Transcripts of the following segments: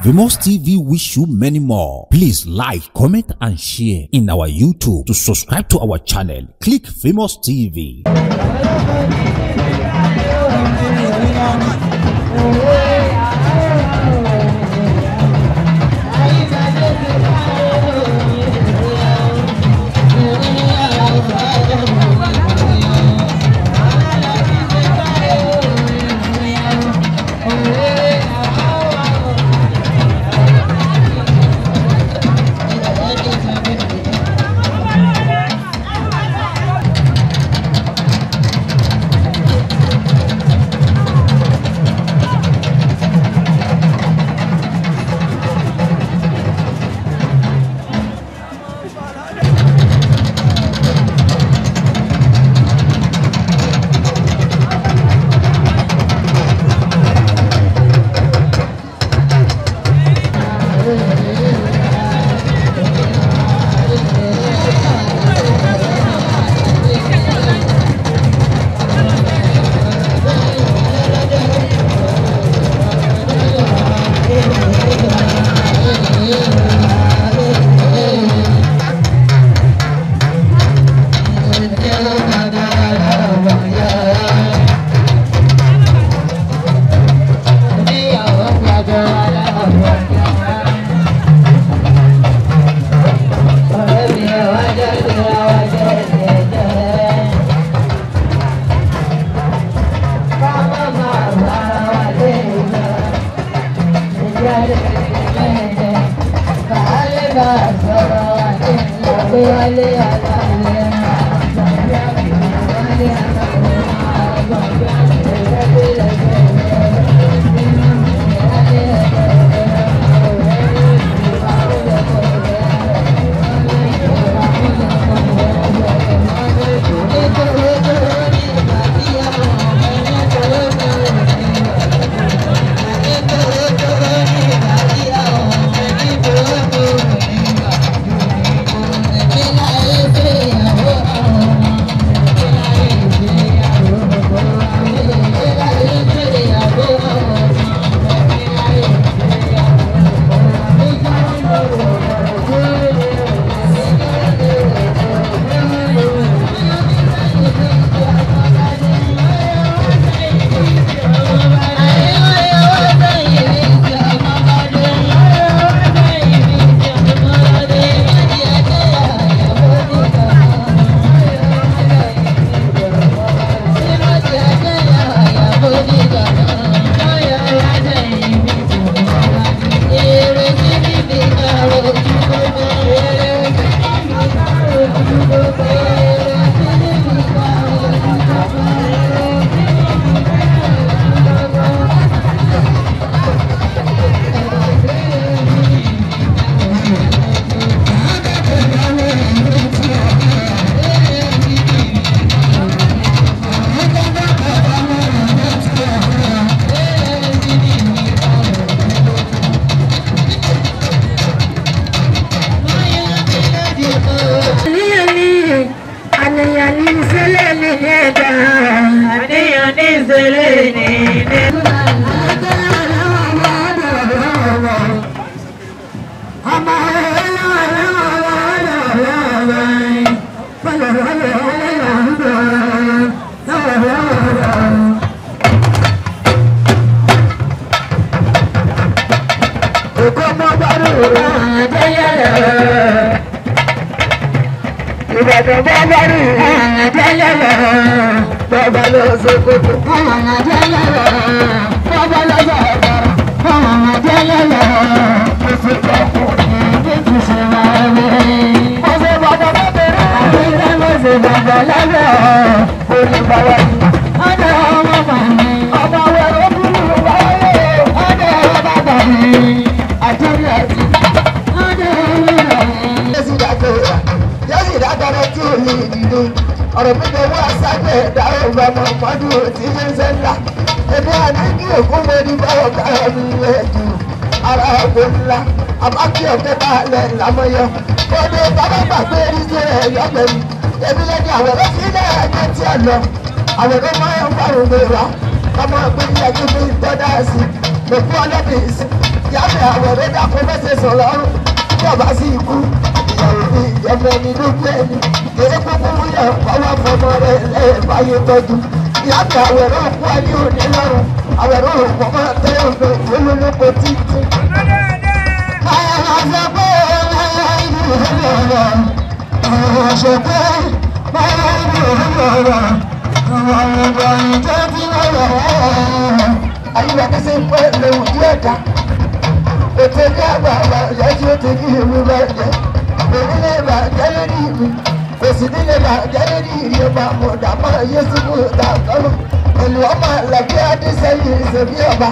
Famous TV wish you many more. Please like, comment and share in our YouTube. To subscribe to our channel, click Famous TV. Òkú ọlọ́bìsì yàtọ̀ àwẹ̀rẹ̀ dàpọ̀ mẹ́sẹ̀ sọ̀rọ̀ lọ́rùn tí ọba sí ikú ìyàwó mi ìjọba ẹni lójú ẹni kéré kúkú wúyẹ̀ kọ́wọ́ fọmọ rẹ̀ lẹ́ẹ̀báyé tọ́jú yàtọ̀ àwẹ̀rẹ̀ òkú ẹni òní lọ́rùn àwẹ̀rẹ̀ òkú ọmọ tẹ́ ọ̀fẹ́ olólùkọ títí. Ayé kẹsẹ̀ ń pẹ́ lẹ́wọ̀n díẹ̀ dá. Ètò ní àgbààgbà ìyá tí ó ti kí èmi bá jẹ́. Èmi lè bà jẹ́ lórí mi. Èsì ní lè bà jẹ́ lórí ìrì ọba mọ̀dà máa yé síbú ìta àkọ́lù. Pẹ̀lú ọmọ àlàbí Adésẹ́yìn ìṣèbí ọba.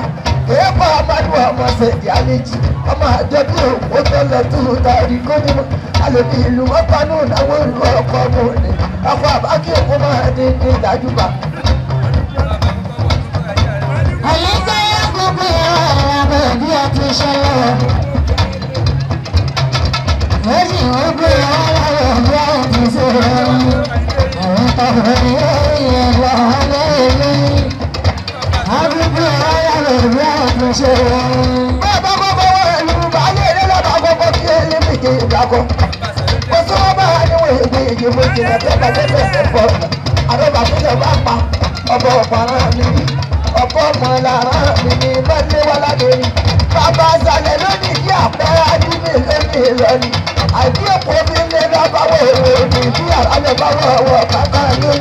Èèpọ̀ Amadu ọmọ ṣèdí àlejì. Ọmọ àjọ bí òkú tó lọ tó tàrí kónímọ̀. Àlòbí ìlú mọ́pánú náwó ìlú ọkọ̀ ọmọ òní. Ọkọ̀ àbákí òkú máa dín ní ìdájúbà. Bàbá bàbá wà lù bàálẹ̀ rẹ̀ lọ́ba kọ́kọ́ kí ẹlẹ́mìkì ìdákọ̀. Kò sọ́wọ́ bá níwọ̀n ègbè èyí mo jìnnà tẹ́gbà tẹ́gbà ẹ̀fọ́. Àrọ́bà tó lọ bá pa ọ̀bọ̀ ọ̀pọ̀ra mi ọ̀pọ̀ ọmọ lára mi ní bẹ́ẹ̀ wá ládé. Bàbá àṣàlẹ̀ lónìí kí àpẹẹrẹ adúlé lónìí lónìí. Àìbí òpó mi lé lọ́ba wọ̀ èwo ní bí àrálẹ̀ bá wọ̀ ọ̀wọ̀ kàkà lé.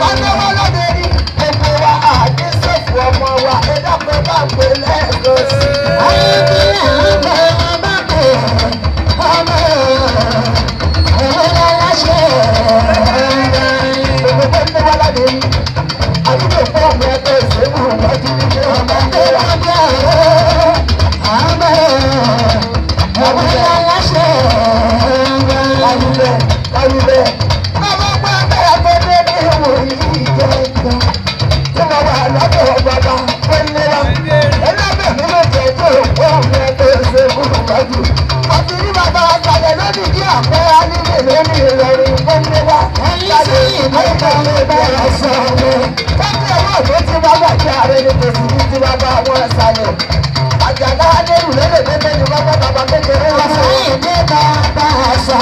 Bàbá wá ládé rí gbogbo wa àdé sọ̀fù ọmọ wa ẹ dápẹ́ bá pè lẹ́ẹ̀kan sí. Ayé bí àwọn bá pè ọmọ òun aláṣẹ. Gbogbo tó ń lé wá ládé rí. Àdúgbò fún ọmọ ẹgbẹ́ ìṣègùn wájú ní ọmọ ẹgbẹ́ wa. Láwùbẹ̀ láwùbẹ̀. Bàbá pẹ́ bẹ́ẹ̀ gbọ́dọ̀ ní ìwò yìí jẹ́ ìgbà. Tí mo wà lọ́dọ̀ bàbá pẹ́lẹ́ wa. Ẹlẹ́bẹ̀ mi ló jẹ́ tó òkú ọmọ ẹgbẹ́ ìṣègùn wájú. Àti rí bàbá àgbàlẹ̀ lónìí kí àpẹẹrẹ alílẹ̀ lónìí Ìlọrin pẹ́lẹ́ wa. Láti àìkàlẹ̀ bẹ̀rẹ̀ sọ̀rọ̀. Kájí ọwọ́ tó ti wá bàjẹ́ ààrẹ ni kò sì ní ti bàbá wọn ṣàlẹ̀. Àjàlá Adérù lélẹ̀ pépé ni bàbá bàbá kékeré wá sọ.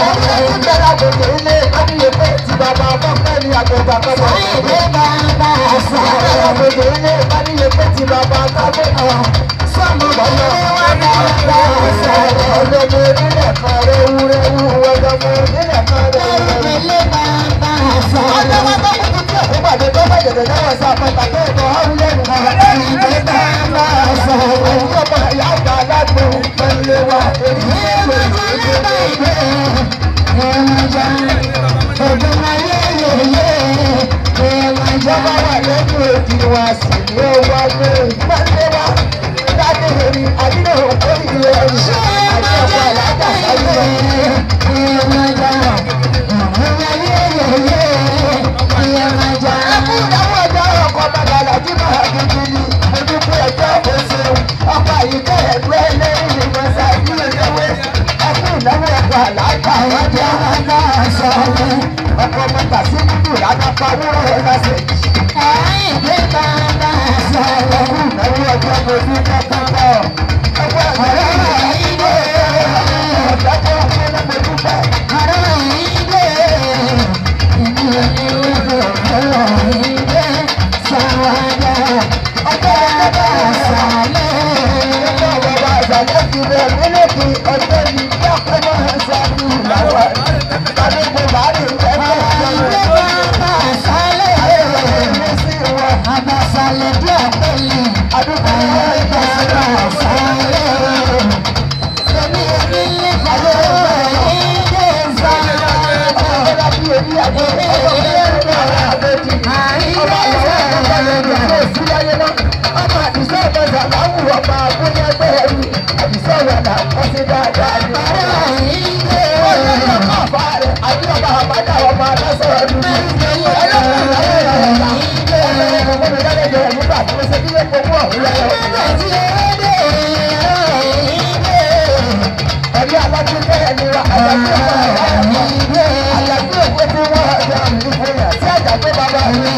Ọdún tí bẹ̀rẹ̀ àgbègbè ilé ìpàdé pé ti bàbá ọmọ ní àgbègbè àkọ́kọ́. Bẹ̀rẹ̀ àgbègbè ilé ìpàdé pé ti bàbá àkọ́kọ́. Sọ́mọ bọ̀lọ́ ọlọ́mọ onílẹ̀ kan rẹ̀ wúrẹ́wú ọlọ́mọ onílẹ̀ kan rẹ̀ wúrẹ́wú. Ọjọ́ wọn tó kúkú tí òkú pàdé tó bá jẹ̀dẹ̀ náà sọ àpẹta tó ẹ̀kọ́ ọ̀hún lẹ́nu. Ẹ̀yin ọmọ ìyá àgbà aládùn pẹ̀lú wa èyí ló ń Ìjọba wà lẹ́nu òdì wa sì ní owó ọdún ìpínlẹ̀ wa. Dáadé rí àdínà òkú ìlú ẹ̀rù àti ọ̀pọ̀ àlàáfíà sáyé. Ẹkú ìdáwọ́ ọjọ́ ọkọ̀ bàbá Àlàjí máa gidi ni ojúkú ẹjọ́ oṣù ọkọ̀ àyíká ẹ̀gbẹ́ ẹlẹ́rìí ìgbọ̀nsá ìlú ìlẹ́wẹ́. Ẹkú ìdáwọ́ ọkọ̀ àlàáfíà ọjọ́ ọkọ̀ mọ́tà sí kúndùn ládàpá wúrọ̀ ẹ̀ lásẹ̀. Ẹkú ìdáwọ́ ọjọ́ mo dúpẹ́ púpọ̀. Ọkọ̀ àgbẹ̀ ọ̀dọ́ tó ń fún mi dúpẹ́. Ọjọ́ bàbá àgbàlẹ̀ fi rẹ̀ mílíkì ọjọ́ ní dákẹ́ máa ń ṣáájú làwọn balógun bàárì ẹgbẹ́ ìjọba ayé sí wọn. Àdúgbò ẹgbẹ́ ọ̀gá bí orí àgbẹ̀ ọ̀gá bí ẹ̀rọ àbẹ̀jì ọba àwọn ọ̀gá lẹ́nu tó sí láyé náà ọmọ àdìsọ́ ọ̀gá làwù ọba àbúnyá ẹgbẹ́ ẹ̀rú àdìsọ́ ọ̀gá kọ́ sí dáadáa ni. Ọjọ́ náà kọ́ àbá rẹ̀ àbí ọba àbájá ọba aláṣọ ọdún. Ẹ̀rí alájúfẹ́ ẹni wa àjàgbé ọba àjàgbé òkú tí wọ́n ọjọ́ mi fún yàn sí àjàgbé bàbá mi.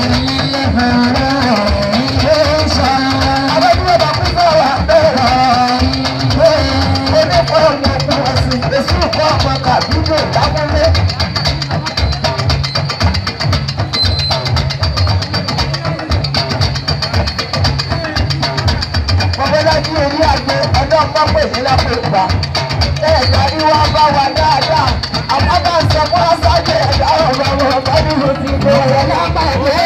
Mọ́bọ́lájí orí àgbẹ̀ ọdọ́ pápẹ́ mi lápò ìgbà. Ẹ̀ka ni wọ́n bá wa dáadáa. Àmọ́ bá ń sọ fún aṣáájú ẹ̀dá ọ̀rọ̀ àwọn ọ̀gá ní mo ti gbé wọn lápàdé.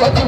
Thank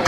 you.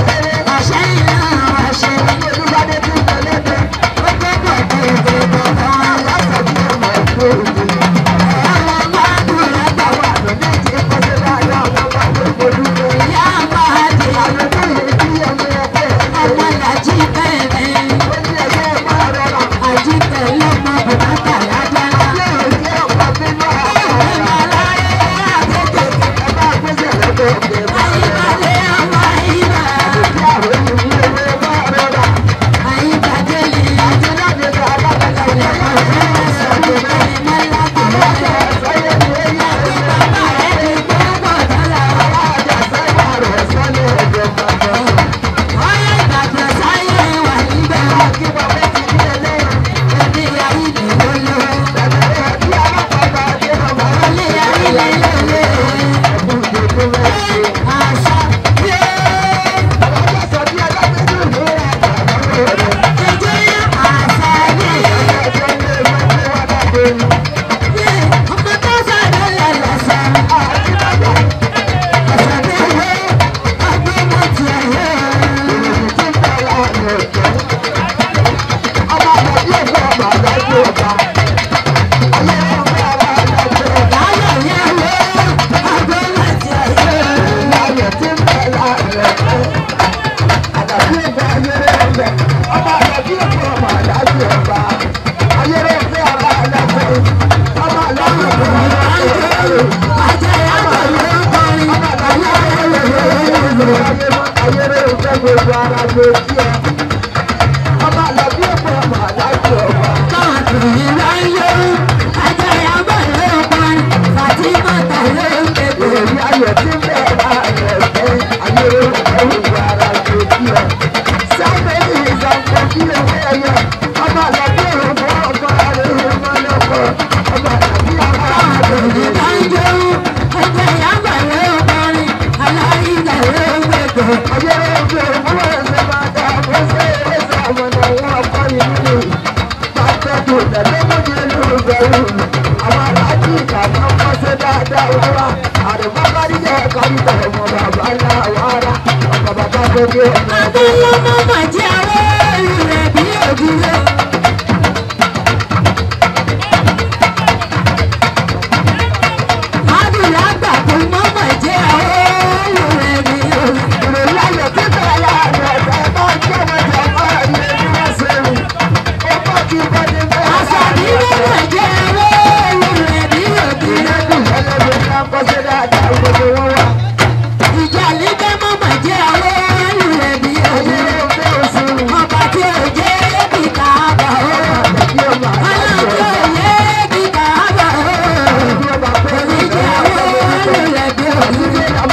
lójú ẹ. Ọmọ àlàbí ọmọ ọmọ alájọ ọba. Káàkiri láyé, ajá bọ̀ ló pa, Fatima ta ló ń pèpè. Èmi ayọ̀ tí bẹ́ẹ̀ bá rẹ̀ fẹ́, ayé ẹ̀rù ara lójú ẹ. Sábẹ́ni ìsànkọ́ bí ewé ẹyẹ, ọmọ àlàbí ọmọ ọmọ rẹ̀ ọmọ lọ́kọ̀, ọmọ àlàbí ọmọ Káàkiri láyé, ajá bọ̀ ló pa, aláìjà ló ń pèpè. Ayé ẹgbẹ́ òwúrọ̀ ẹsẹ̀ máa dá àkọsẹ́ ẹsẹ̀ àwọn ọ̀wọ́ ọkọ ìlú. Pàtàkì ìdàgbàsókè ìlú bẹ̀rù. Àwọn aláàjì ìkànnì ọkọ̀ṣẹ́ dáadáa wá. Àrùbá káríjẹ́ káríjẹ́ ọmọ bàbá ńlá wàrà. Ọmọ bàbá tó dé ọmọ Akọ́lọ́mọ bàjẹ́ àwọn rẹ̀ bí ògùnlé. Adùlágbà kò mọ́ bàjẹ́ àwọn rẹ̀ bí ògùnlé. ìròyìn ayọ̀ tí bẹ́ẹ̀ láàrin ọ̀sẹ̀ bá jẹ́ wọn jẹ́ ọmọ ẹ̀yẹ bí wọ́n ṣe rìn. Ó bá ti bọ́ ní bẹ́ẹ̀ Àṣàbí ló bàjẹ́ àwọn rẹ̀ bí ògùnlé. ẹlẹ́gbẹ̀ẹ́ ní akọ́ṣẹ́ dáadáa gbogbo wọn wà. Ìjà lídé mọ́ bàjẹ́ àwọn rẹ̀ bí Ayé ògùnlé. ẹgbẹ́ òṣèlú. Ọba tí ò jẹ́ bí kàábà ó. Ọlọ́run tí ò yẹ bí kàábà ó. Oníjẹ́ àwọn rẹ̀ bí ògùnlé.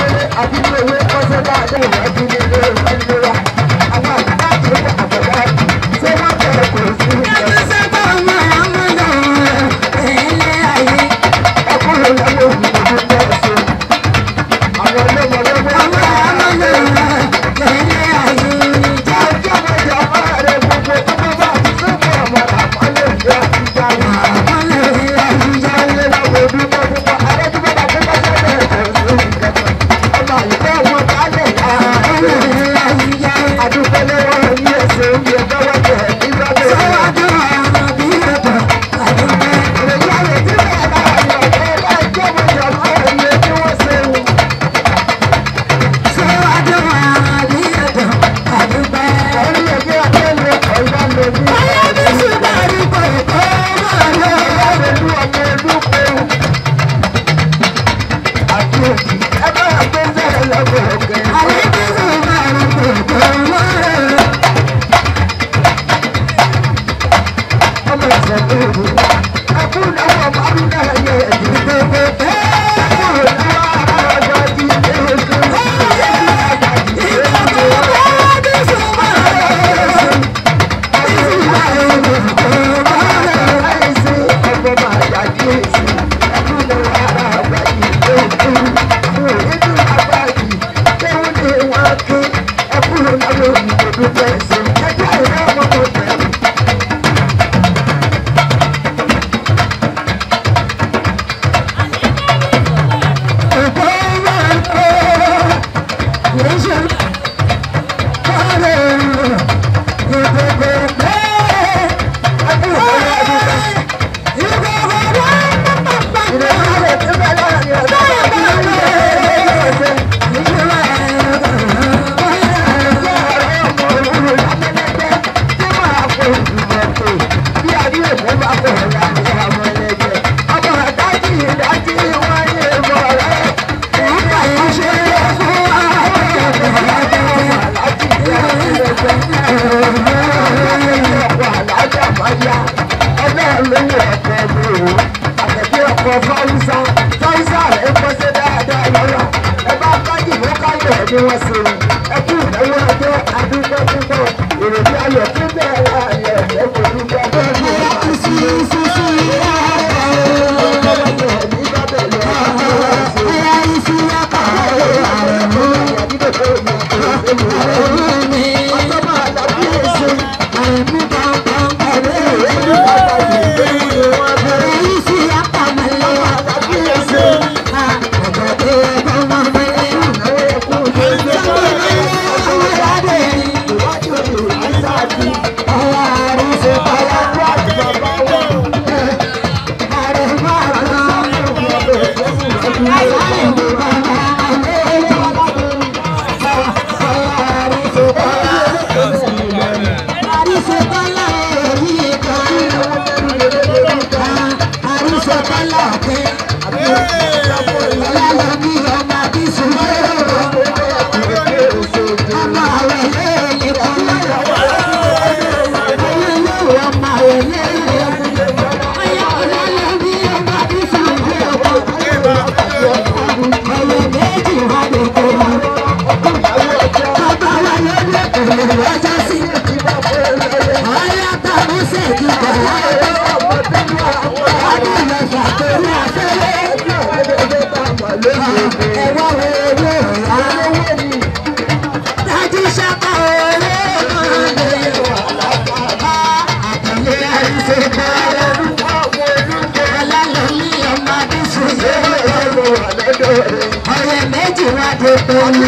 Adépẹ̀lú.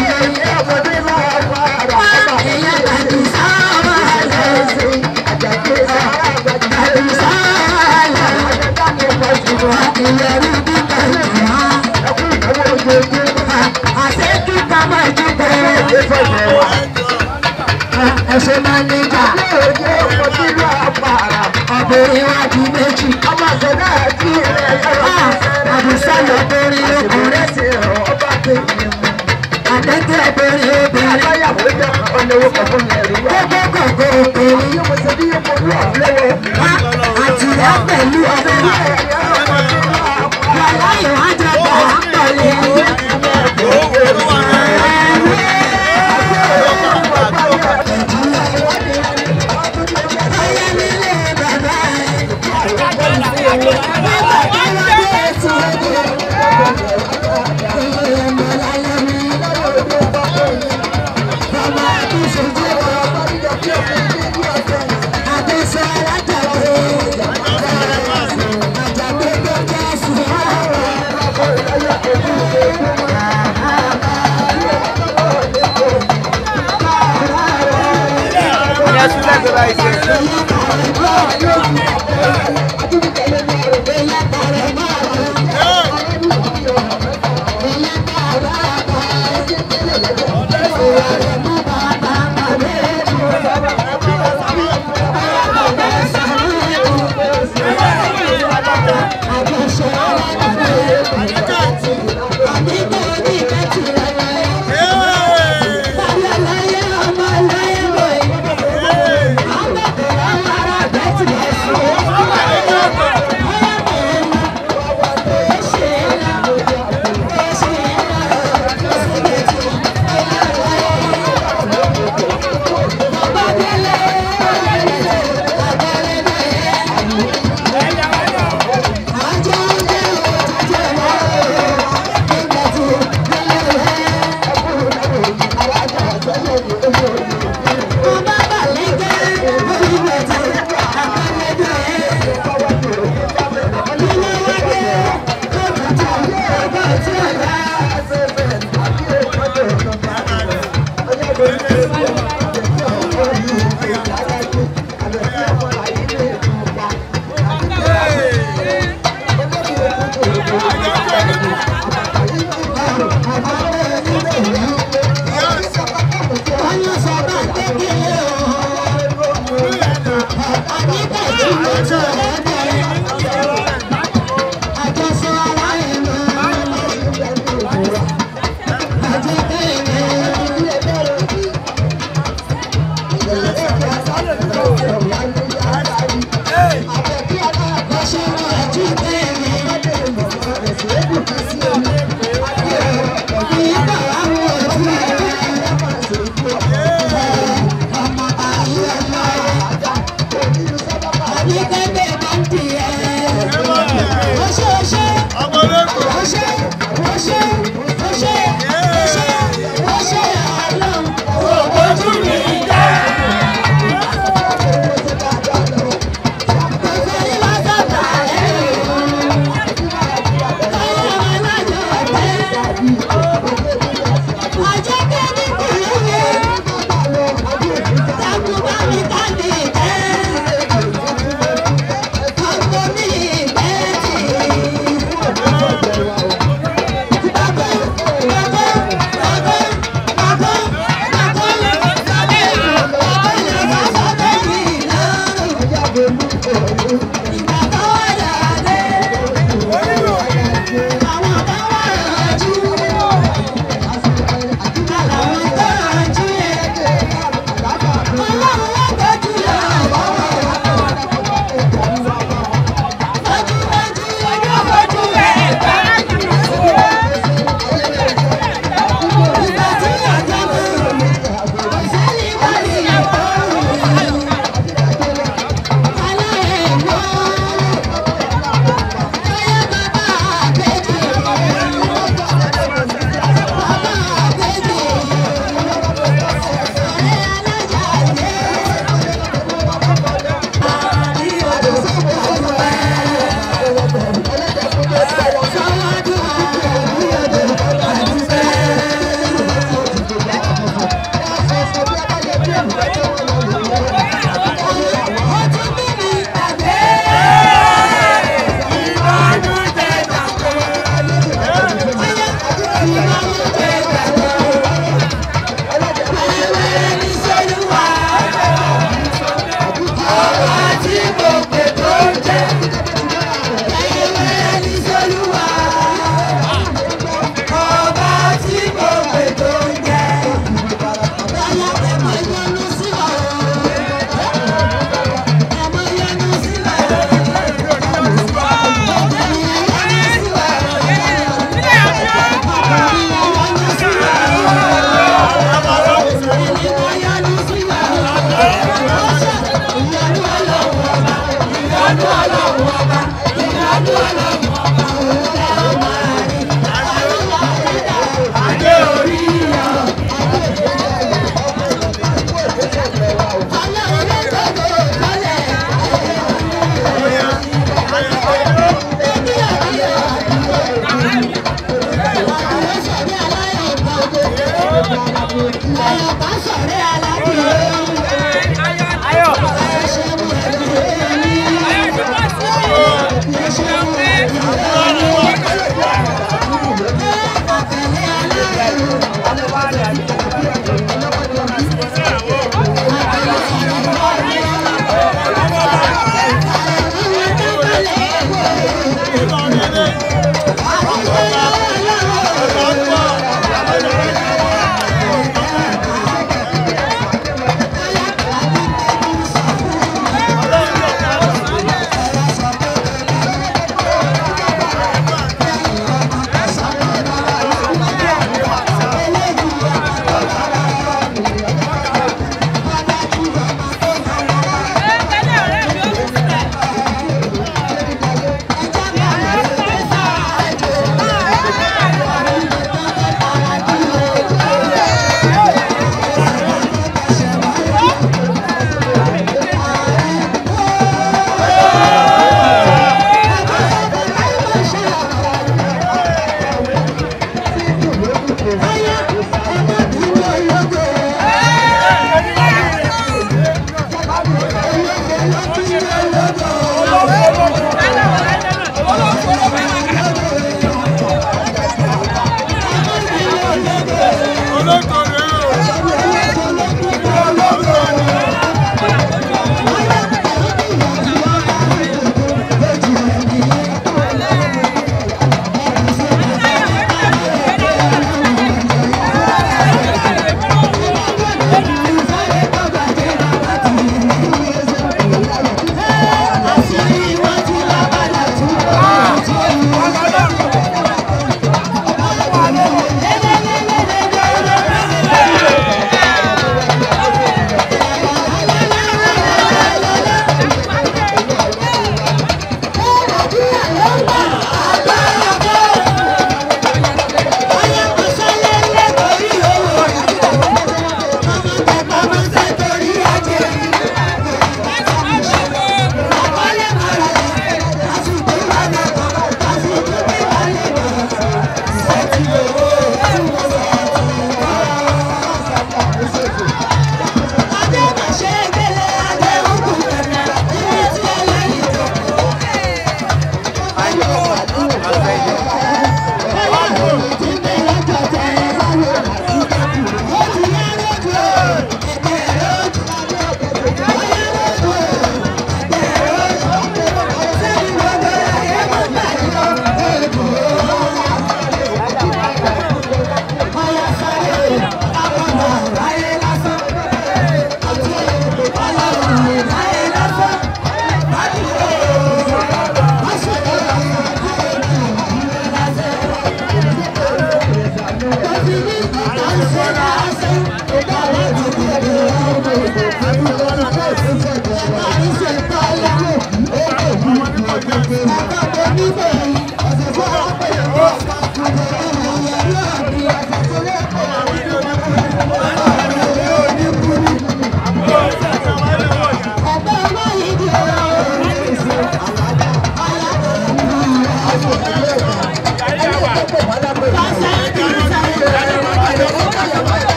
Èèyàn Àdìsá máa lọ. Àdìsá lọ. Ìyẹ̀rù bíbẹ̀ ìwà. Àṣẹ́jú ká máa dúpẹ́. Ẹ̀ṣẹ̀ máa ní jà. Ọ̀bẹ̀rẹ̀ wájú méjì. Àdìsá lọ bẹ̀rẹ̀ ọkùnrin. Àdẹ́tẹ̀ bẹ̀rẹ̀ obìnrin. Gbogbo gbogbo obìnrin. Àtìyá pẹ̀lú ọmọ. Yàrá ìwájú ọgbà àpọ̀lẹ̀ ayé. Ọyẹ́ nílé bàbá ẹ̀. Bàbá tó wá dé ètò ẹ̀dẹ̀. Ìyẹ̀mọ̀ láyé mi. Bàbá àtúnṣe Àdéṣe alájàgbé. Àjàgbé tó jẹ́ sùn.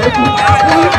Thank you.